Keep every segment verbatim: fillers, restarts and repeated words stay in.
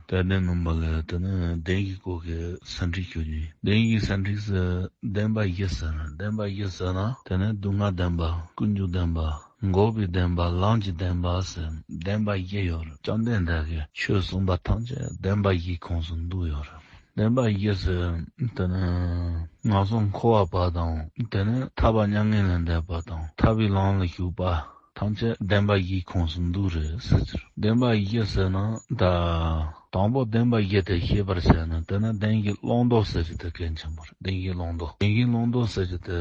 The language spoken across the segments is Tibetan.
དད་ལྡན་རྣམ་པ་ལ་དེ་ནི་བདེན་བཞིའི་སྐོར་གྱི་ཟིན་བྲིས་ཞུ་རྒྱུ་ཡིན། བདེན་བཞིའི་ཟིན་བྲིས་སུ་བདེན་པ་བཞི་ཟེར། བདེན་པ་བཞི་ཟེར་ན་དེ་ནི་སྡུག་བསྔལ་བདེན་པ། ཀུན་འབྱུང་བདེན་པ། འགོག་པའི་བདེན་པ། ལམ་གྱི་བདེན་པ་ཟེར་བདེན་པ་བཞི་ཡོད་རེད། བཅོམ་ལྡན་འདས་ཀྱིས་ཆོས་གསུངས་པ་ཐམས་ཅད་བདེན་པ་བཞིའི་ཁོངས་སུ་འདུས་ཡོད་རེད། བདེན་པ་བཞི་ཟེར་དེ་ནི་ངན་སོང་འཁོར་བ་པ་དང་། དེ་ནི་ཐར་པ་མྱ་ངན་ལས་འདས་པ་དང་ཐར་པའི་ལམ་ལ་ཞུགས་པ་ཐམས་ཅད་བདེན་པ་བཞིའི་ཁོངས་སུ་འདུས་རེད་ཟེར་གྱི་རེད། བདེན་པ་བཞི་ཟེར་ན་ད་དང་པོ་བདེན་པ་བཞི་དེ་ཤེས་པར་བྱས་ན་དེ་ནི་བདེན་བཞིའི་བླང་དོར་ཟེར་གྱི་དེ་གལ་ཆེན་པོ་རེད། བདེན་བཞིའི་བླང་དོར། བདེན་བཞིའི་བླང་དོར་ཟེར་གྱི་དེ་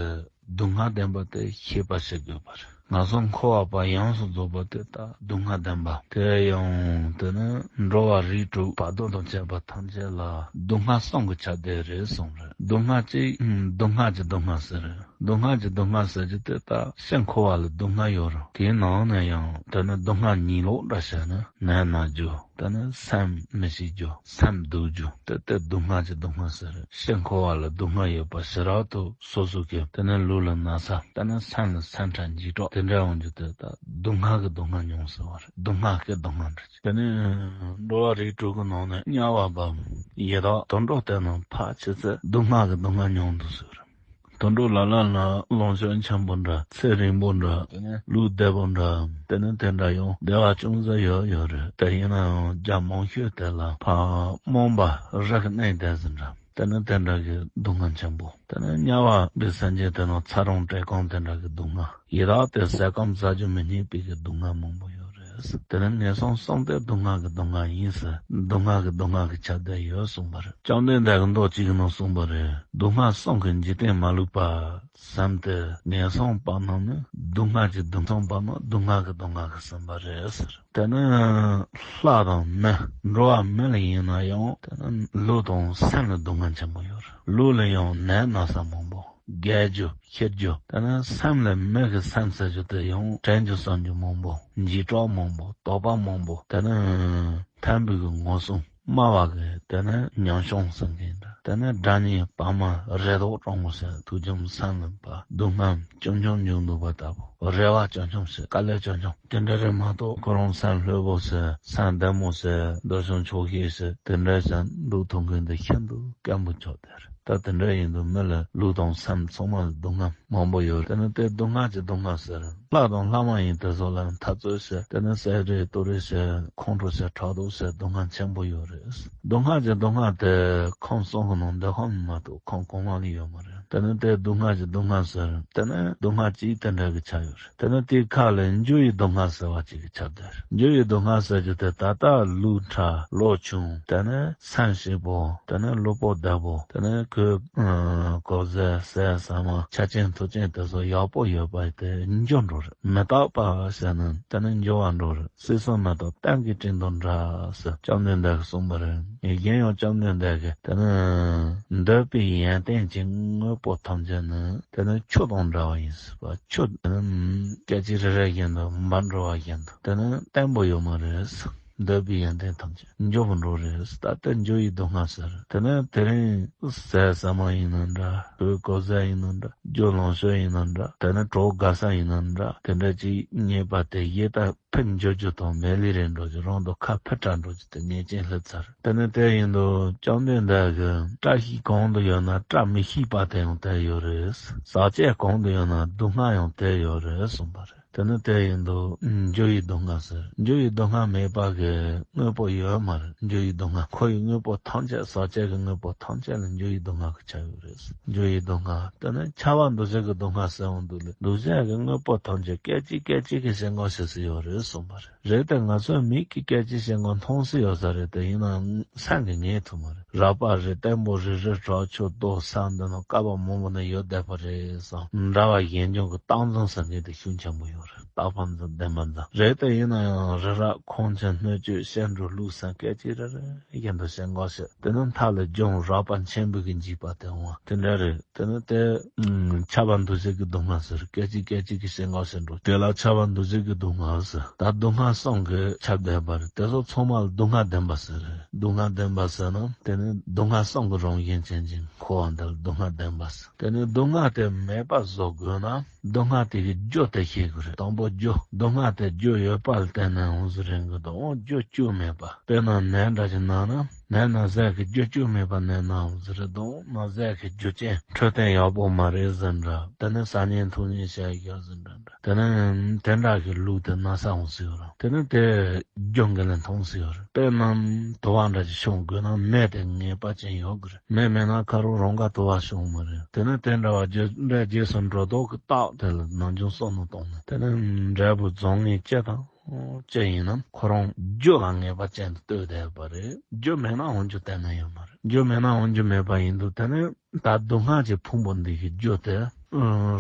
སྡུག་བསྔལ་བདེན་པ་དེ་ཤེས་པ་བྱེད་དགོས་པ་རེད། ངན་སོང་འཁོར་བ་པ་ཡོངས་སུ་རྫོགས་པ་དེ་དག་སྡུག་བསྔལ་བདེན་པ། དེ་ཡང་དེ་ནི་འགྲོ་བ་རིགས་དྲུག་བར་དོ་དང་བཅས་པ་ཐམས་ཅད་ལ་སྡུག་བསྔལ་གསུམ་གྱི་ཆ་དེ་རེད་གསུངས་རེད། སྡུག་བསྔལ་གཅིག་སྡུག་བསྔལ་གྱི་སྡུག་བསྔལ་ཟེར། སྡུག་བསྔལ་གྱི་སྡུག་བསྔལ་ཟེར་གྱི་དེ་དག་ཕྱིར་འཁོར་བ་ལ་སྡུག་བསྔལ་ཡོད་རུང་དེའི་ནང་ནས་ཡང་དེ་ནི་སྡུག་བསྔལ་གཉིས་ལོག་འདྲ་བྱས་ན་ནད་ན་རྒྱུ། དེ་ནི་སེམས་མི་སྐྱིད་རྒྱུ། སེམས་སྡུག་རྒྱུ། དེ་ལྟར་སྡུག་བསྔལ་གྱི་སྡུག་བསྔལ་ཟེར། ཕྱིར་འཁོར་བ་ལ་སྡུག་བསྔལ་ཡོད་པ་ཞེ་དྲག་ཏུ་སོ་སོ་གི་དེ་ནི་ལུས་ལ་ན་ཚ། དེ་ནི་སེམས་ལ་སེམས་ཁྲལ་འཇིགས་སྐྲག་དེ་འདྲ་ཡོང་རྒྱུ་དེ་དག་སྡུག་བསྔལ་གྱི་སྡུག་བསྔལ་མྱོང་ཟེར་བ་རེད། སྡུག་བསྔལ་གྱི་སྡུག་བསྔལ་འདྲ། དེ་ནི་འགྲོ་བ་རིགས་དྲུག་གི་ནང་ནས་དམྱལ་བ་བ་ཡི་དྭགས་དུད་འགྲོ་དེ་རྣམས་ཕར་ཕྱིན་ཚེ་སྡུག་བསྔལ་གྱི་སྡུག་བསྔལ་མྱོང་འདུག་ཟེར། དུད་འགྲོ་ལ་ལ་ལ་ལོངས་སྤྱོད་ཆེན་པོ་འདྲ། ཚེ་རིང་པོ་འདྲ། དེ་ནས་ལུས་བདེ་པོ་འདྲ། དེ་ནས་དེ་འདྲ་ཡང་བདེ་བ་ཅུང་ཟད་ཡོད་ཡོད་རེད། དེ་ཡིན་ན་ཡང་རྒྱ་མང་ཤོས་དེ་ལ་ཕ་རྨོངས་པ་རི་གི་གནས་དེ་ཟིན་འདྲ། དེ་ནས་དེ་འདྲ་གི་སྡུག་བསྔལ་ཆེན་པོ། དེ་ནས་དམྱལ་བ་པའི་སེམས་ཅན་དེ་ནང་ཚ་གྲང་བཀྲེས་སྐོམ་དེ་འདྲ་གི་སྡུག་བསྔལ། ཡི་དྭགས་དེ་ཟས་སྐོམ་ཟ་རྒྱུ་མི་རྙེད་པའི་གི་སྡུག་བསྔལ་མང་པོ་ཡོད་རེད། དེ་ནི་ངན་སོང་གསུམ་དེ་སྡུག་བསྔལ་གྱི་སྡུག་བསྔལ་ཡིན་ཟེར། སྡུག་བསྔལ་གྱི་སྡུག་བསྔལ་གྱི་ཆ་དེ་ཡོད་གསུངས་པ་རེད། བཅོམ་ལྡན་འདས་ཀྱིས་མདོ་གཅིག་གི་ནང་གསུངས་པ་རེད། སྡུག་བསྔལ་གསུམ་གྱི་འཇིག་རྟེན་མ་ལུས་པ་བསམ་སྟེ། ངན་སོང་པ་རྣམས་ནི་སྡུག་བསྔལ་གྱི་སྡུག་སོང་པ་རྣམས་སྡུག་བསྔལ་གྱི་སྡུག་བསྔལ་གྱིས་ཟིན་པ་རེད་ཟེར། དེ་ནི་ལྷ་དང་མི། འགྲོ་བ་མི་ལ་ཡིན་ན་ཡང་དེ་ནི་ལུས་དང་སེམས་ལ་སྡུག་བསྔལ་ཆེན་པོ་ཡོད་རེད། ལུས་ལ་ཡང་ནད་ན་ཚ་མང་པོ། རྒས་རྒྱུ། ཤི་རྒྱུ། དེ་ནས་སེམས་ལ་མི་གི་སེམས་ཟེར་རྒྱུ་དེ་ཡང་དྲན་རྒྱུ་བསམ་རྒྱུ་མང་པོ། འཇིགས་སྐྲག་མང་པོ། དོགས་པ་མང་པོ། དེ་ནས་ཕན་པའི་གི་ངོ་སྲུང་སྨྲ་བ་གི་དེ་ནས་ཉམས་བྱུང་ཟེར་མཁན་འདྲ། དེ་ནས་དགྲ་གཉེན་བག་མ་རེ་དོགས་སྐྲག་སྣང་ཟེར། ཐུགས་འཇོམས་སེམས་ལ་བབ། སྡུག་བསྔལ་བྱུང་བྱུང་འབྱུང་འདུག་པ་ལྟ་བུ། རེ་བ་བྱུང་བྱུང་ཟེར། དཀའ་ལས་བྱུང་བྱུང་དེ་འདྲ་རེད་མ་གཏོགས། ཁོ་རང་སེམས་ལྷོད་པོ་ཟེར། སེམས་བདེ་མོ་ཟེར། འདོད་བྱུང་ཆོག་ཤེས་ཟེར། དེ་འདྲ་ཟེར་འདུག་ཐུག་མཁན་དེ་ཤིན་ཏུ་དཀོན་པོ་ཆགས་བསྡད་རེད། ད་དེ་འདྲ་ཡིན་དུས་མི་ལ་ལུས་དང་སེམས་ཚང་མ་ལ་སྡུག་བསྔལ་མང་པོ་ཡོད། དེ་ནི་དེ་སྡུག་བསྔལ་གྱི་སྡུག་བསྔལ་ཟེར། ལྷ་དང་ལྷ་མ་ཡིན་དེ་ཚོ་ལ་འཐབ་རྩོད་ཟེར། དེ་ནི་བསད་རེས་གཏོར་རེས་ཟེར། ཁོང་ཁྲོ་ཟེར། ཕྲག་དོག་ཟེར། སྡུག་བསྔལ་ཆེན་པོ་ཡོད་རེད། སྡུག་བསྔལ་གྱི་སྡུག་བསྔལ་དེ་ཁམས་གསུམ་གྱི་ནང་འདོད་ཁམས་མ་གཏོགས་ཁམས་གོང་མ་ལ་ཡོད་མ་རེད། དེ་ནི་དེ་སྡུག་བསྔལ་གྱི་སྡུག་བསྔལ་ཟེར། དེ་ནི་སྡུག་བསྔལ་གཅིག་དེ་འདྲ་གི་ཆ་ཡོད་རེད། དེ་ནི་དེའི་ཁ་ལ་འགྱུར་བའི་སྡུག་བསྔལ་ཟེར་བ་གཅིག་གི་ཆ་དེ་རེད། འགྱུར་བའི་སྡུག་བསྔལ་ཟེར་རྒྱུ་དེ་ད་ལྟ་ལུས་ཕྲ་ལོ་ཆུང་། དེ་ནས་སེམས་སྐྱིད་པོ། དེ་ནས་ལུས་པོ་བདེ་པོ། དེ་ནས་གོས་གོས་ཟས་ཟས་ཟ་མ་ཆ་ཆེན་ཐུག་ཆེན་དེ་ཚོ་ཡག་པོ་ཡོད་པ་དེ་འགྱུར་འགྲོ་རེད། མི་རྟག་པ་ཟེར་ན་དེ་ནས་འགྱུར་བ་འགྲོ་རེད། སྲིད་གསུམ་མེ་ཏོག་སྟེང་གི་སྤྲིན་དང་འདྲ་ཟེར་བཅོམ་ལྡན་འདས་ཀྱིས་གསུངས་པ་རེད། གཞན་ཡང་བཅོམ་ལྡན་འདས་ཀྱིས་དེ་ནས་འདོད་པའི་ཡོན་ཏན་གྱི་དངོས་པོ་ཐམས་ཅད་ནི་དེ་ནི་ཆུ་དང་འདྲ་བ་ཡིན་ཟེར་བ། ཆུ་དེ་ནི་སྐད་ཅིག་རེ་རེ་བཞིན་དུ་འབབ་འགྲོ་བ་བཞིན་དུ་དེ་ནི་བརྟན་པོ་ཡོད་མ་རེད། འདོད་པའི་ཡོན་ཏན་ཐམས་ཅད་འཇོམས་པར་འགྲོ་རེད། ད་ལྟ་འགྱུར་བའི་སྡུག་བསྔལ་ཟེར། དེ་ནས་དེ་རིང་ཟས་ཟ་མ་ཡིན་ན་འདྲ། གོས་གོས་ཟས་ཡིན་ན་འདྲ། རྒྱུ་ལོངས་སྤྱོད་ཡིན་ན་འདྲ། དེ་ནས་གྲོགས་དགའ་ས་ཡིན་ན་འདྲ། དེ་འདྲ་ཅིག་རྙེད་པ་དེ་ཡིད་ད་ཕུད་འགྱུར་རྒྱུ་དང་མེ་ལི་རེ་འགྲོ་རྒྱུ། རང་དང་ཁ་ཕུད་བྲལ་འགྲོ་རྒྱུ་དེ་ངེས་ཅན་སླེབས་ཚར། དེ་ནས་དེ་ཡིན་དུས་བཅོམ་ལྡན་འདས་ཀྱིས་བཀྲ་ཤིས་གང་དུ་ཡོད་ན་བཀྲ་མི་ཤིས་པ་དེ་ཡང་དེར་ཡོད་རེད། ཟག་བཅས་གང་དུ་ཡོད་ན་སྡུག་བསྔལ་ཡང་དེར་ཡོད་རེད་གསུངས་པ་རེད། དེ་ནི་དེ་ཡིན་དུས་འགྱུར་བའི་སྡུག་བསྔལ་ཟེར། འགྱུར་བའི་སྡུག་བསྔལ་མེད་པ་གི་དངོས་པོ་ཡོད་མ་རེད། འགྱུར་བའི་སྡུག་བསྔལ་ཁོ་ཡི་དངོས་པོ་ཐམས་ཅད་ཟག་བཅས་ཀྱི་དངོས་པོ་ཐམས་ཅད་ལ་འགྱུར་བའི་སྡུག་བསྔལ་གྱི་ཆ་ཡོད་རེད། འགྱུར་བའི་སྡུག་བསྔལ་དེ་ནི་ཁྱབ་པ་འདུ་བྱེད་ཀྱི་སྡུག་བསྔལ་ཟེར་འོང་དུས་ལ་འདུ་བྱེད་ཀྱི་དངོས་པོ་ཐམས་ཅད་སྐད་ཅིག་སྐད་ཅིག་གི་ཞེན་ཁོག་བྱེད་སུ་ཡོད་རེད་གསུངས་པ་རེད། རེད་དེ་ང་ཚོའི་མིག་གིས་སྐད་ཅིག་ཞེན་ཁོག་མཐོང་སྲིད་ཡོད་ས་རེད་དེ། ཡིན་ནའང་སེམས་ཀྱིས་ངེས་ཐུབ་མ་རེད། རགས་པ་རེད། བརྟན་པོ་རེད། རི་བྲག་ཆུ་རྡོ་ས་འདི་ནང་བསྐལ་པ་མང་པོ་ནས་ཡོད་བསྡད་པ་རེད་བསམ། འདྲ་བ་ཞེན་སྐྱོང་གི་རྟགས་འཛིན་ཟེར་མཁན་དེ་ཤུགས་ཆེན་པོ་ཡོད་རེད། རྟག་པ་འཛིན་བདེན་པ་འཛིན། རེད་དེ་ཡིན་ན་ཡང་རི་རབ་ཁང་ཆེན་སྣོད་བཅུད་སྐྱེ་འགྲོ་ལུགས་ཟེར་སྐད་ཅིག་རེ་རེ་བཞིན་དུ་ཞེན་ཁོག་བྱེད། དེ་ནི་མཐའ་ལ་ལྗོངས་རགས་པ་ཆེན་པོའི་གི་འཇིགས་པ་དེ་འོང་བ་དེ་འདྲ་རེད། དེ་ནི་དེ་ཨུམ། ཁྱབ་པ་འདུ་བྱེད་ཀྱི་སྡུག་བསྔལ་ཟེར། སྐད་ཅིག་སྐད་ཅིག་གིས་ཞེན་ཁོག་བྱེད་འགྲོ། དེ་ལ་ཁྱབ་པ་འདུ་བྱེད་ཀྱི་སྡུག་བསྔལ་ཟེར། ད་སྡུག་བསྔལ་གསུམ་གྱིས་ཁྱབ་བསྡད་པ་རེད། དེ་ཚོ་ཚང་མ་ལ་སྡུག་བསྔལ་བདེན་པ་ཟེར། སྡུག་བསྔལ་བདེན་པ་ཟེར་ན་དེ་ནི་སྡུག་བསྔལ་གསུམ་གྱི་རང་བཞིན་ཅན་གྱི་འཁོར་བ་འདི་ལ་སྡུག་བསྔལ་བདེན་པ་ཟེར། དེ་ནི་སྡུག་བསྔལ་དེ་མེད་པ་བཟོ་དགོས་ན་སྡུག་བསྔལ་དེ་གི་རྒྱུ་དེ་ཤེས་དགོས་རེད། དང་པོ་རྒྱུ། སྡུག་བསྔལ་དེ་རྒྱུ་ཡོད་པ་ལ་བརྟེན་ནས་འོང་ཟེར་རེད་གི་འདུག་འོ་རྒྱུ་བཅུ་མེད་པ། དཔེར་ན་ནད་འདྲ་ཞིག་ན་ན། ནད་ན་ཟས་ཀྱི་རྒྱུ་བཅུ་མེད་པ་ནད་ན་འོང་ཟེར་རེད་འདུག་ན་ཟས་ཀྱི་རྒྱུ་རྐྱེན་འཕྲོད་བསྟེན་ཡག་པོ་མ་རེད་ཟེར་འདྲ། དེ་ནས་ཟ་ཉན་འཐུང་ཉན་བྱས་ཡོད་ཟེར་འདྲ་འདྲ། དེ་ནས་དེ་འདྲ་གི་ལུགས་དེ་ན་ས་འོང་སྲིད་ཡོད་རེད། དེ་ནས་དེ་རྒྱུ་འགན་ལ་མཐོང་སྲིད་ཡོད་རེད། དཔེར་ན་དུ་བ་འདྲ་ཞིག་བྱུང་དགོས་ན་མེ་དེ་ངེས་པ་ཅན་ཡོད་དགོས་རེད། མེ་མེད་ན་ཁ་རུ་རང་ག་དུ་བ་བྱུང་མ་རེད། དེ་ནས་དེ་འདྲ་བ་རྒྱུ་འབྲས་རྗེས་སུ་འགྲོ་ལྡོག་གི་རྟགས་དེ་ལ་ནམ་རྒྱུན་བསམ་བློ་བཏང་ནས། དེ་ནས་འབྲས་བུ་བཟང་ངན་ཅི་དང་ཅི་ཡིན་ནམ་ཁོ་རང་རྒྱུ་ལ་ངེས་པ་ཅན་དུ་ལྟོས་བསྡད་པ་རེད། རྒྱུ་མེད་ན་འོང་རྒྱུ་གཏན་ནས་ཡོད་མ་རེད། རྒྱུ་མེད་ན་འོང་རྒྱུ་མེད་པ་ཡིན་དུས། དེ་ནས་ད་སྡུག་བསྔལ་གྱི་ཕུང་པོ་འདི་གི་རྒྱུ་དེ།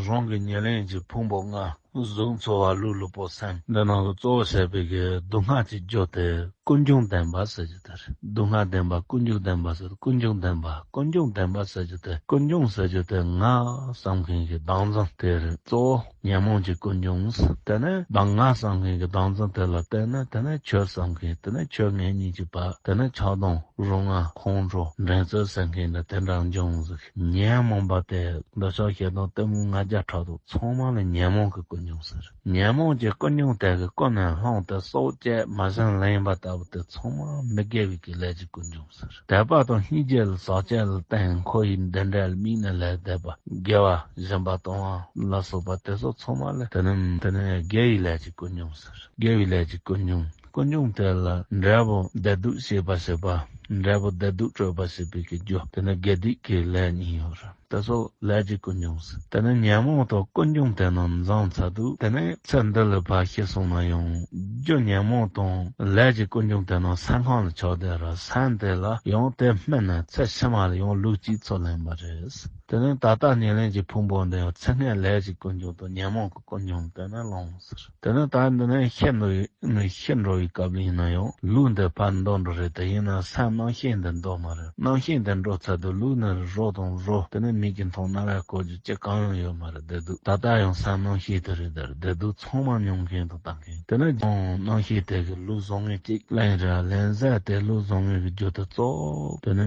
རང་གི་ཉེར་ལེན་གྱི་ཕུང་པོ་ལྔ། གཟུགས་འཚོ་བ་ལུས་ལུས་པོ་སེམས་འདི་རྣམས་ལ་གཙོ་བོ་བྱས་པའི་གི་སྡུག་བསྔལ་གྱི་རྒྱུ་དེ་ཀུན་འབྱུང་བདེན་པ་ཟེར་རྒྱུ་དེ་རེད། སྡུག་བསྔལ་བདེན་པ་ཀུན་འབྱུང་བདེན་པ་ཟེར། ཀུན་འབྱུང་བདེན་པ། ཀུན་འབྱུང་བདེན་པ་ཟེར་རྒྱུ་དེ། ཀུན་འབྱུང་ཟེར་རྒྱུ་དེ་ང་བསམ་མཁན་གྱི་བདག་འཛིན་དེ་རེད། གཙོ་བོ་ཉོན་མོངས་ཀྱི་ཀུན་འབྱུང་། དེ་ནས་བདག་ང་བསམ་མཁན་གྱི་བདག་འཛིན་དེ་ལ་བརྟེན་ནས། དེ་ནས་ཁྱོད་བསམ་མཁན། དེ་ནས་ཁྱོད་ངེད་གཉིས་ཀྱི་བར། དེ་ནས་ཆགས་སྡང་རུང་ང་ཁོང་ཁྲོ་འགྲན་རྩོད་ཟེར་མཁན་འདྲ་དེ་འདྲ་འབྱུང་ཟིག་ཉོན་མོངས་པ་དེ་འདོད་ཆགས་ཞེ་སྡང་གཏི་མུག་ལྔ་བརྒྱ་ཕྲག་དོག་ཚང་མ་ལ་ཉོན་མོངས་ཀྱི་ཀུན་འབྱུང་ཟེར། ཉོན་མོངས་ཀྱི་ཀུན་འབྱུང་དེ་གི་ཀུན་ནས་བསླངས་ཏེ་སྲོག་བཅད་མ་ཟིན་ལེན་པ་ལྟ་བུ་དེ་ཚང་མ་མི་དགེ་བའི་གི་ལས་ཀྱི་ཀུན་འབྱུང་ཟེར། དད་པ་དང་སྙིང་རྗེ་ལ་ཟག་བཅས་ལ་བརྟེན་འཁོར་བའི་འདི་འདྲའི་དམིགས་ནས་ལས་འདས་པ་དགེ་བ་སྦྱིན་པ་གཏོང་བ་ལ་སོགས་པ་དེ་ཚོ་ཚང་མ་ལ་དེ་ནི་དེ་ནི་དགེ་བའི་ལས་ཀྱི་ཀུན་འབྱུང་ཟེར། དགེ་བའི་ལས་ཀྱི་ཀུན་འབྱུང་། ཀུན་འབྱུང་དེ་ལ་འབྲས་བུ་བདེ་སྡུག་ཤེས་པ་བྱེད་པ། འབྲས་བུ་བདེ་སྡུག་སྤྲོད་པ་བྱེད་པའི་གི་རྒྱུ་དེ་ནི་དགེ་སྡིག་གི་ལས་གཉིས་ཡོད་རེད། དེ་ཚོ་ལས་ཀྱི་ཀུན་འབྱུང་ཟེར། དེ་ནི་ཉོན་མོངས་དང་ཀུན་འབྱུང་དེ་རྣམས་འཛོམས་ཚར་དུས། དེ་ནི་ཚེ་འདི་ལ་ཕར་ཤི་སོང་ན་ཡང་རྒྱུ་ཉོན་མོངས་དང་ལས་ཀྱི་ཀུན་འབྱུང་དེ་རྣམས་སེམས་ཁམས་ལ་ཆགས་བསྡད་ར། སེམས་དེ་ལ་ཡང་དེ་སྨིན་ནས་ཚེ་ཕྱི་མ་ལ་ཡང་ལུག་གཅིག་ཚུར་ལེན་པ་རེད། དེ་ནི་ད་ལྟ་ཉེར་ལེན་གྱི་ཕུང་པོ་འདི་ཡང་ཚེ་སྔའི་ལས་ཀྱི་ཀུན་འབྱུང་དང་ཉོན་མོངས་ཀྱི་ཀུན་འབྱུང་དེ་ནི་ལོངས་ཟེར། དེ་ནི་ད་འདི་ནི་ཤི་འགྲོ་ནས་ཤི་འགྲོ་བའི་སྐབས་ཡིན་ན་ཡང་ལུས་འདི་ཕར་འདོར་འགྲོ་རེད། དེ་ཡིན་ན་སེམས་རྣམ་ཤེས་འདི་འདོར་མ་རེད། རྣམ་ཤེས་འདི་འགྲོ་ཚར་དུས་ལུས་ནི་རོ་དང་རོ། དེ་ནི་མིག་གིས་མཐོང་། རྣ་བས་གོ་རྒྱུ་ཅི་གང་ཡང་ཡོད་མ་རེད། བདེ་སྡུག་ད་ལྟ་ཡང་སེམས་རྣམ་ཤེས་དེ་རེད། དེར་བདེ་སྡུག་ཚང་མ་མྱོང་མཁན་དང་ལྟ་མཁན། དེ་ནི་རྣམ་ཤེས་དེ་གི་ལུས་བཟང་ངན་གཅིག་ལེན་ར་ལེན་ཟས་དེ་ལུས་བཟང་ངན་གྱི་རྒྱུ་དེ་གཙོ་བོ་དེ་ནི་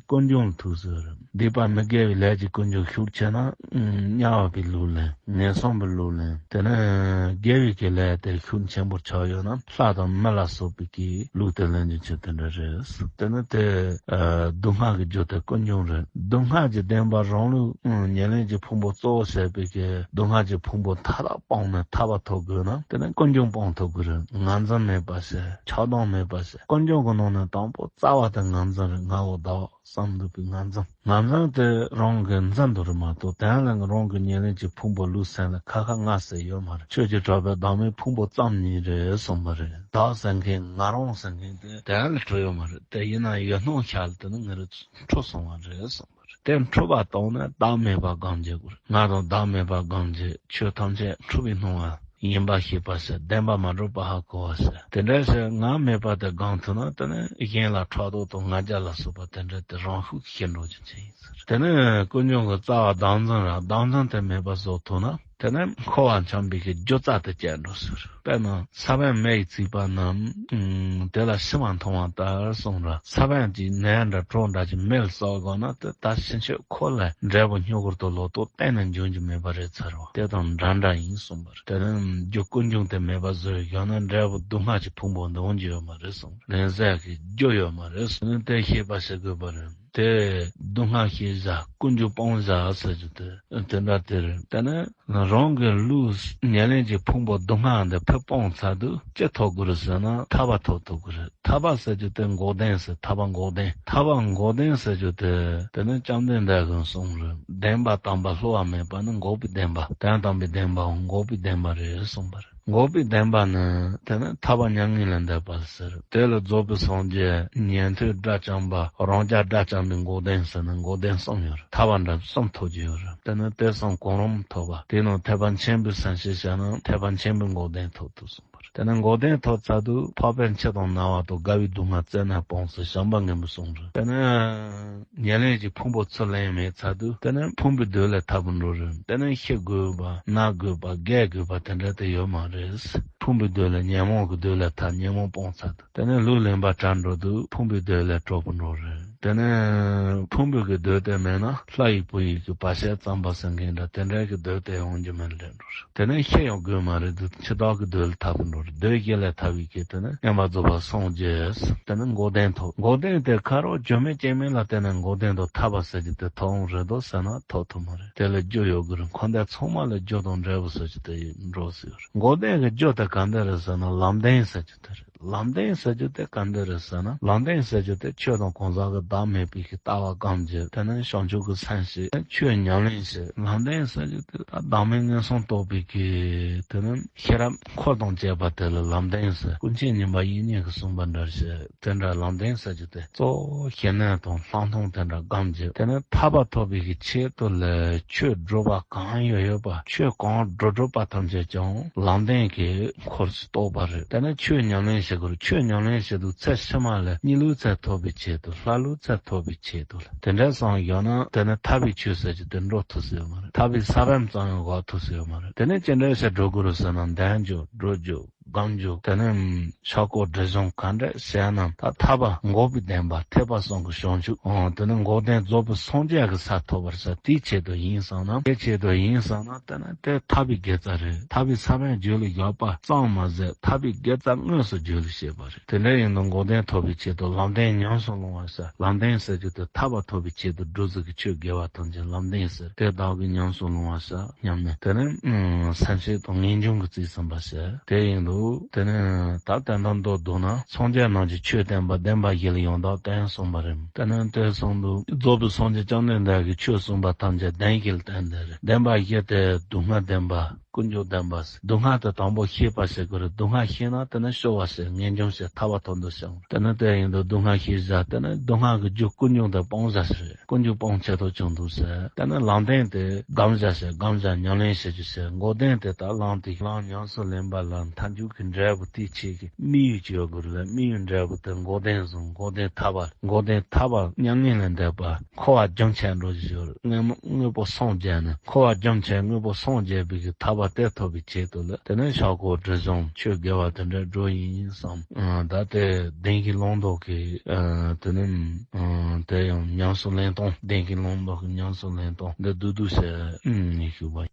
ཀུན་འབྱུང་ལ་ཐུག་ཟེར། སྡིག་པ་མི་དགེ་བའི་ལས་ཀྱི་ཀུན་འབྱུང་ཤུགས་ཆེ་ན། དམྱལ་བ་པའི་ལུས་ལེན། ངན་སོང་པའི་ལུས་ལེན། དེ་ནས་དགེ་བའི་གི་ལས་དེ་ཤུགས་ཆེན་པོ་ཆགས་ཡོད་ན་ལྷ་དང་མི་ལ་སོགས་པའི་གི་ལུས་དེ་ལེན་རྒྱུ་ཆེ་དེ་འདྲ་རེད། དེ་ནི་དེ་ཨ་སྡུག་བསྔལ་གྱི་རྒྱུ་དེ་ཀུན་འབྱུང་རེད། སྡུག་བསྔལ་གྱི་བདེན་པ་རང་ལུགས་ཉེར་ལེན་གྱི་ཕུང་པོ་གཙོ་བོ་བྱས་པའི་གི་སྡུག་བསྔལ་གྱི་ཕུང་པོ་མཐའ་དག་སྤངས་ནས་ཐར་པ་ཐོབ་དགོས་ན། དེ་ནི་ཀུན་འབྱུང་སྤང་ཐུབ་དགོས་རེད། ངར་འཛིན་མེད་པ་བྱས། ཆགས་སྡང་མེད་པ་བྱས། ཀུན་འབྱུང་གི་ནང་ནས་དང་པོ་རྩ་བ་དེ་ངར་འཛིན་རེད། ང་འོ་ད་འོ་བསམ་འདུག་པའི་ངར་འཛིན། ངར་འཛིན་དེ་རང་གི་འཛིན་འདུག་རེད་མ་གཏོགས། དེ་ལ་རང་གི་ཉེར་ལེན་གྱི་ཕུང་པོ་ལུས་སེམས་ལ་ཁ་ཁ་ང་ཟེར་ཡོད་མ་རེད། ཆོས་ཀྱི་གྲགས་པའི་བདག་མེད་ཕུང་པོ་ཙམ་ཉིད་རེད་གསུངས་པ་རེད། བདག་ཟེར་མཁན་ང་རང་ཟེར་མཁན་དེ་དེ་ལ་གྲུབ་ཡོད་མ་རེད། དེ་ཡིན་ན་ཡོད་སྣང་ཤར་ལ་དེ་ནི་ང་རང་འཁྲུལ་སོང་བ་རེད་གསུངས་པ་རེད། དེ་འཁྲུལ་པ་དང་ནི་བདག་མེད་པ་སྒོམ་བྱེད་དགོས་རེད། ང་དང་བདག་མེད་པ་སྒོམ་བྱེད། ཆོས་ཐམས་ཅད་འཁྲུལ་པའི་སྣང་བ་ཡིན་པ་ཤེས་པ་ཟེར། བདེན་པ་མ་གྲུབ་པ་ཧ་གོ་བ་ཟེར། དེ་འདྲ་ཟེར་ང་མེད་པ་དེ་སྒོམ་ཐུབ་ན། དེ་ནི་གཞན་ལ་ཕྲག་དོག་དང་ང་རྒྱལ་ལ་སོགས་པ་དེ་འདྲ་དེ་རང་ཤུགས་ཤེས་འགྲོ་རྒྱུ་ཅན་ཡིན་ཟེར། དེ་ནི་ཀུན་འབྱུང་གི་རྩ་བ་བདག་འཛིན་ར། བདག་འཛིན་དེ་མེད་པ་བཟོ་ཐུབ་ན། དེ་ནི་འཁོར་བ་འཁྱམས་པའི་གི་རྒྱུ་རྩ་དེ་བཅད་འགྲོ་ཟེར། དཔེར་ན་ས་བོན་མེ་ཡིས་ཚིག་པ་རྣམས། ཨུམ། དེ་ལ་ཤི་བ་མཐོང་བ་ལྟར་གསུངས་ར། ས་བོན་གྱི་ནས་འདྲ་གྲོ་འདྲ་གྱི་མེ་ལ་ཟག་དགོས་ན། དེ་ད་ཕྱིན་ཆད་ཁོ་ལ་འབྲས་བུ་མྱུ་གུར་དུ་ལོག་རྟོག་གཏན་ནས་འབྱུང་རྒྱུ་མེད་པ་རེད་ཚར་བ། དེ་དང་འདྲ་འདྲ་ཡིན་གསུངས་པ་རེད། དེ་ནི་རྒྱུ་ཀུན་འབྱུང་དེ་མེད་པ་བཟོས་ཡོད་ན་འབྲས་བུ་སྡུག་བསྔལ་གྱི་ཕུང་པོ་འདི་འོང་རྒྱུ་ཡོད་མ་རེད་གསུངས། ལེན་ཟས་ཀྱི་རྒྱུ་ཡོད་མ་རེད་གསུངས། དེ་ཤེས་པ་ཞིག་དགོས་པ་རེད། དེ་སྡུག་བསྔལ་ཤེས་བྱ་ཀུན་འབྱུང་སྤང་བྱ་ཟེར་རྒྱུ་དེ་དེ་འདྲ་དེ་རེད། དེ་ནི་རང་གི་ལུས་ཉེར་ལེན་གྱི་ཕུང་པོ་སྡུག་བསྔལ་འདི་ཕར་སྤངས་ཚར་དུས་ཅི་ཐོབ་དགོས་རེད་ཟེར་ན་ཐར་པ་ཐོབ་ཐུབ་དགོས་རེད། ཐར་པ་ཟེར་རྒྱུ་དེ་འགོག་བདེན་ཟེར། ཐར་པ་འགོག་བདེན། ཐར་པ་འགོག་བདེན་ཟེར་རྒྱུ་དེ་དེ་ནི་བཅོམ་ལྡན་འདས་ཀྱིས་གསུངས་རེད། བདེན་པ་དམ་པ་བསླུ་བ་མེད་པ་ནི་འགོག་པའི་བདེན་པ། དོན་དམ་པའི་བདེན་པའང་འགོག་པའི་བདེན་པ་རེད་གསུངས་པ་རེད། འགོག་པའི་བདེན་པ་ནི་དེ་ནི་ཐར་པ་མྱ་ངན་ལས་འདས་པ་ཟེར། དེ་ལ་རྫོགས་པའི་སངས་རྒྱས་ཉན་ཐོས་དགྲ་བཅོམ་པ་རང་རྒྱལ་དགྲ་བཅོམ་པའི་འགོག་བདེན་ཟེར་ན་འགོག་བདེན་གསུམ་ཡོད་རེད། ཐར་པ་འདྲ་གསུམ་ཐོབ་རྒྱུ་ཡོད་རེད། དེ་ནི་དེ་གསུམ་གང་རུང་ཐོབ་པ། དེ་ནང་ཐེག་པ་ཆེན་པོའི་སེམས་ཤེས་བྱས་ན་ཐེག་པ་ཆེན་པོའི་འགོག་བདེན་ཐོབ་ཐུབ་གསུངས་པ་རེད། དེ་ནི་འགོག་བདེན་ཐོབ་ཚར་དུས་འཕགས་པའི་མཆི་དང་ན་བ་དང་རྒ་བའི་སྡུག་བསྔལ་རྩད་ནས་སྤངས་ཟེར་བྱམས་པ་མགོན་པོས་གསུངས་རེད། དེ་ནི་ཉེར་ལེན་གྱི་ཕུང་པོ་ཚུར་ལེན་མེད་ཚར་དུས་དེ་ནི་ཕུང་པོའི་བདུད་ལས་ཐར་དུ་འགྲོ་རེད། དེ་ནི་ཤི་དགོས་པ་ན་དགོས་པ་རྒས་དགོས་པ་དེ་འདྲ་དེ་ཡོད་མ་རེད། ཕུང་པོའི་བདུད་ལས་ཉོན་མོངས་ཀྱི་བདུད་ལས་ཐར། ཉོན་མོངས་སྤངས་ཚར་དུས་དེ་ནི་ལུས་ལེན་པ་དྲག་འགྲོ་དུས་ཕུང་པོའི་བདུད་ལས་གྲོལ་དུ་འགྲོ་རེད། དེ་ནས་ཕུང་པོའི་གི་མདོས་དེ་མེད་ན་ལྷ་ཡི་བུ་ཡི་གི་བར་ཆད་བརྩམས་པ་ཟེར་མཁན་འདྲ་དེ་འདྲའི་གི་མདོས་དེ་ཡོང་རྒྱུ་མེད་ལེ་འགྲོ་རེད། དེ་ནས་ཤི་ཡང་དགོས་མ་རེད། འདི་འཆི་བདག་གི་མདོས་ལ་ཐར་པ་འགྲོ་རེད། མདོས་བཞི་ལས་ཐར་བའི་གི་དེ་ནས་མངོན་པར་རྫོགས་པར་སངས་རྒྱས། དེ་ནས་འགོག་བདེན་ཐོབ། འགོག་བདེན་དེ་ཁ་རོག་བཅོས་མིན་སྐྱེ་མེད་ལ་བརྟེན་ནས་འགོག་བདེན་དུ་ཐར་པ་ཟེར་རྒྱུ་དེ་ཐོབ་འོང་རེད་དོ་ཟེར་ན་ཐོབ་ཐུབ་མ་རེད། དེ་ལ་རྒྱུ་ཡོད་དགོས་རེད། འཁོར་འདས་ཚང་མ་ལ་རྒྱུ་དང་འབྲས་བུ་ཟེར་རྒྱུ་དེ་འགྲོ་ཟེར་ཡོད་རེད། འགོག་བདེན་གྱི་རྒྱུ་དེ་ག་འདྲ་རེད་ཟེར་ན་ལམ་བདེན་ཟེར་རྒྱུ་དེ་རེད། ལམ་བདེན་ཟེར་རྒྱུ་དེ་ག་འདྲ་རེད་ཟེར་ན། ལམ་བདེན་ཟེར་རྒྱུ་དེ་ཆོས་དང་གང་ཟག་གི་བདག་མེད་པའི་གི་ལྟ་བ་སྒོམ་རྒྱུ། དེ་ནི་བྱང་ཆུབ་ཀྱི་སེམས་ཤེས། ཆོས་ཉམས་ལེན་བྱེད། ལམ་བདེན་ཟེར་རྒྱུ་དེ་ད་བདག་མེད་མངོན་སུམ་རྟོགས་པའི་གི་དེ་ནི་ཤེས་རབ་འཁོར་དང་བཅས་པ་དེ་ལ་ལམ་བདེན་ཟེར། ཀུན་མཁྱེན་ཉི་མ་དབྱིག་གཉེན་གྱིས་གསུངས་པ་འདྲ་བྱས། དེ་འདྲ་ལམ་བདེན་ཟེར་རྒྱུ་དེ་གཙོ་བོ་ཞི་གནས་དང་ལྷག་མཐོང་དེ་འདྲ་སྒོམ་རྒྱུ། དེ་ནི་ཐར་པ་ཐོབ་པའི་གི་ཆེད་དུ་ལ་ཆོས་སྒྲུབ་པ་གང་ཡོད་ཡོད་པ། ཆོས་གང་སྒྲུབ་སྒྲུབ་པ་ཐམས་ཅད་ཀྱང་ལམ་བདེན་གྱི་འཁོར་གཏོགས་པ་རེད། དེ་ནས་ཆོས་ཉམས་ལེན་བྱེད་དགོས་རེད། ཆོས་ཉམས་ལེན་བྱེད་དུས་ཚེ་ཕྱི་མ་ལ་གཉིས་ལུས་རྩལ་ཐོབ་པའི་ཆེད་དུ། ལྷ་ལུས་རྩལ་ཐོབ་པའི་ཆེད་དུ་ལ། དེ་འདྲ་སོང་ཡོད་ན་དེ་ནི་ཐར་པའི་ཆོས་ཟེར་རྒྱུ་དེ་འགྲོ་ཐུབ་ས་ཡོད་མ་རེད། ཐར་པའི་ས་བོན་ཙམ་ཡང་འགོག་ཐུབ་ས་ཡོད་མ་རེད། དེ་ནས་ཅི་འདྲ་བྱས་སྒྲུབ་དགོས་རེད་ཟེར་ན་འདོན་རྒྱུ་སྒྲུབ་རྒྱུ་སྒོམ་རྒྱུ། དེ་ནས་ཕྱག་སྐོར་སྒྲིབ་སྦྱོང་ག་འདྲ་བྱས་ན་ད་ཐར་པ་འགོག་པའི་བདེན་པ། ཐེག་པ་གསུམ་གྱི་བྱང་ཆུབ། འོ་དེ་ནི་འགོག་བདེན་རྫོགས་པའི་སངས་རྒྱས་ཀྱི་ས་ཐོབ་པར་ཟེར། དེའི་ཆེད་དུ་ཡིན་བསམ་ན། དེའི་ཆེད་དུ་ཡིན་བསམ་ན། དེ་ནི་དེ་ཐར་པའི་དགེ་རྩ་རེད། ཐར་པའི་ས་བོན་རྒྱུད་ལ་བཞག་པ་ཙམ་མ་ཟད་ཐར་པའི་དགེ་རྩ་དངོས་སུ་རྒྱུད་ལ་བྱེད་པ་རེད། དེ་འདྲ་ཡིན་དུས་འགོག་བདེན་ཐོབ་པའི་ཆེད་དུ་ལམ་བདེན་ཉམས་སུ་བླང་བ་ཟེར། ལམ་བདེན་ཟེར་རྒྱུ་དེ་ཐར་པ་ཐོབ་པའི་ཆེད་དུ་སྒྲུབ་རྒྱུ་གི་ཆོས་དགེ་བ་ཐམས་ཅད་ལམ་བདེན་ཟེར། དེ་བདག་གིས་ཉམས་སུ་བླང་བ་ཟེར། ཉམས་ལེན། དེ་ནས་སེམས་བསྐྱེད་དང་ངེས་འབྱུང་གི་རྩིས་ཟིན་པ་ཟེར། དེ་ཡིན་དུས་དེ་ནས་ད་དོན་དམ་མདོར་བསྡུ་ན་སངས་རྒྱས་རྣམས་ཀྱི་ཆོས་བསྟན་པ་བདེན་པ་བཞི་ལ་ཡང་དག་བརྟེན་གསུངས་པ་རེད། དེ་ནས་དེ་གསུངས་དུས་རྫོགས་པའི་སངས་རྒྱས་བཅོམ་ལྡན་འདས་ཀྱིས་ཆོས་གསུངས་པ་ཐམས་ཅད་བདེན་བཞི་ལ་བརྟེན་ཏེ་རེད། བདེན་པ་བཞི་དེ་སྡུག་བསྔལ་བདེན་པ། ཀུན་འབྱུང་བདེན་པ། སྡུག་བསྔལ་དེ་དང་པོ་ཤེས་པ་ཞིག་དགོས་རེད། སྡུག་བསྔལ་ཤེས་ན་དེ་ནས་སྐྱོ་བ་ཞིག་ངེས་འབྱུང་ཞིག་ཐར་པ་ཐོབ་འདོད་ཞིག་ཡོང་། དེ་ནས་དེ་ཡིན་དུས་སྡུག་བསྔལ་ཤེས་བྱ། དེ་ནས་སྡུག་བསྔལ་གྱི་རྒྱུ་ཀུན་འབྱུང་དེ་སྤང་བྱ་ཞིག་ཀུན་འབྱུང་སྤང་བྱེད་དུ་བྱུང་འདུག་ཟེར། དེ་ནས་ལམ་བདེན་དེ་སྒོམ་བྱ་ཞིག་སྒོམ་བྱ་ཉམས་ལེན་བྱེད་རྒྱུ་ཞིག་འགོག་བདེན་དེ་ད་ལམ་དེ་ལམ་ཉམས་སུ་ལེན་པ་ལ་མཐའ་མཇུག་གི་འབྲས་བུ་དེའི་ཆེད་ཀྱི་དམིགས་ཡུལ་ཅིག་ཡོད་དགོས་རེད། དམིགས་ཡུལ་འབྲས་བུ་དེ་འགོག་བདེན་བཟུང་། འགོག་བདེན་ཐར་པ། འགོག་བདེན་ཐར་པ་མྱ་ངན་ལས་འདས་པ། འཁོར་བ་རྒྱུན་ཆད་འགྲོ་རྒྱུ་ཞིག་དངོས་པོ་སངས་རྒྱས་ནས་འཁོར་བ་རྒྱུན་ཆད་དངོས་པོ་སངས་རྒྱས་པའི་གི་ཐར་པ་དེ་ཐོབ་པའི་ཆེད་དུ་ལ། དེ་ནས་ཕྱག་སྐོར་སྒྲིབ་སྦྱོང་ཆོས་དགེ་བ་དེ་འདྲ་འགྲོ་ཡིན་བསམ། ཨ་ད་དེ་བདེན་བཞི་བླང་དོར་གྱི་ཨ་དེ་ནི་ཨ་དེ་ཡང་ཉམས་སུ་ལེན་སྟངས། བདེན་བཞི་བླང་དོར་གྱི་ཉམས་སུ་ལེན་སྟངས་འདི་བསྡུས་བསྡུས་བྱས་ཨ་ནི་ཞུས་པ།